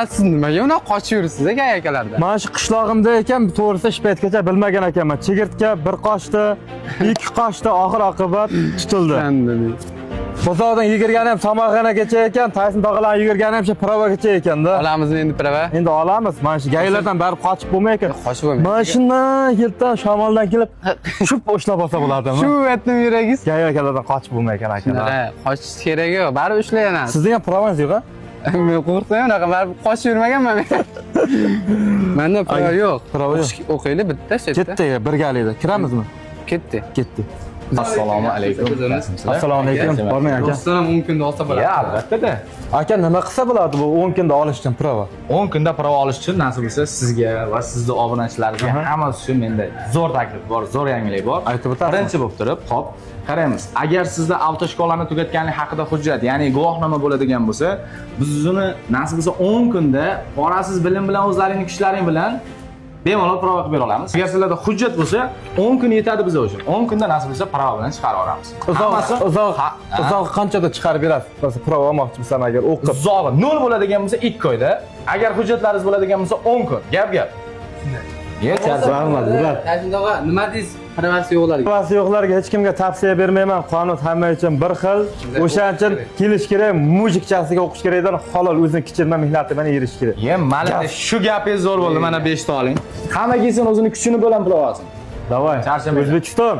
Siz nimaga unaqa qochib yuribsiz aka akalardan? Mana shu qishlog'imda ekan, to'g'risi shu paytgacha bilmagan ekanman. Chigirtka bir qochdi, ikki qochdi, oxir oqibat tutildi. Bozordan yugurgani ham Samarqandgacha ekan, Tayson tog'alarning yugurgani ham shu pravagacha ekanda. Olamizmi endi prava? Endi olamiz. Mana shu gaylardan barib qochib bo'lmay ekan. Qochib bo'lmaydi. Mana shundan kelibdan shamoldan kelib shup ushlab olsa bo'ladimi? Shu aytdim yuragingiz. Gay akalardan qochib bo'lmay ekan akalar. Ha, qochish keragi yo'q, baribir ushlayapsiz. Sizni ham pravangiz yo'q a? Men qo'rqsam unaqa baribir qochib yurmaganman men. Menda prava yo'q. Prava yo'q. O'qiylik bitta shu yerda. Ketdi birgalikda. Kiramizmi? Ketdi. Ketdi. Assalomu alaykum. Assalomu alaykum. Bormang aka. Rostdan ham 10 kunda olsa bo'ladi. Ya, albatta-da. Aka, nima qilsa bo'ladi bu 10 kunda olish uchun prava? 10 kunda prova olish uchun nasib bo'lsa sizga va sizni obunachilaringizga hammasi uchun menda zo'r taklif bor, zo'r yangilik bor. Aytib o'tasizmi? Birinchi bo'lib turib, hop, qaraymiz. Agar sizda avtoshkolani tugatganlik haqida hujjat, ya'ni guvohnoma bo'ladigan bo'lsa, biz uni nasib bo'lsa 10 kunda porasiz bilim bilan o'zlaringning kuchlaring bilan bemalol prova qilib bera olamiz. Agar sizlarda hujjat bo'lsa, 10 kun yetadi bizga uchun. 10 kunda nasib bo'lsa prova bilan chiqarib olamiz. Uzoq Hammasi- uzoq Ha, ha. uzoq qanchada chiqarib berasiz? Masalan, prova olmoqchi bo'lsam agar o'qib. Uzog'i 0 bo'ladigan bo'lsa 2 oyda, agar hujjatlaringiz bo'ladigan bo'lsa 10 kun. Gap gap. Rahmat, Murat. Tayson tog'a, nima deysiz pravasi yo'qlarga? Pravasi yo'qlarga hech kimga tavsiya bermayman. Qonun hamma uchun bir xil. O'shaning uchun kelish kerak, mujikchasiga o'qish kerakdan halol o'zini kichirma mehnati bilan erishish kerak. Ye, mana shu gapingiz zo'r bo'ldi. Mana 5 ta oling. Hamma kelsin o'zini kuchini bilan pul olsin. Давай. Charchamayman. O'zbekiston.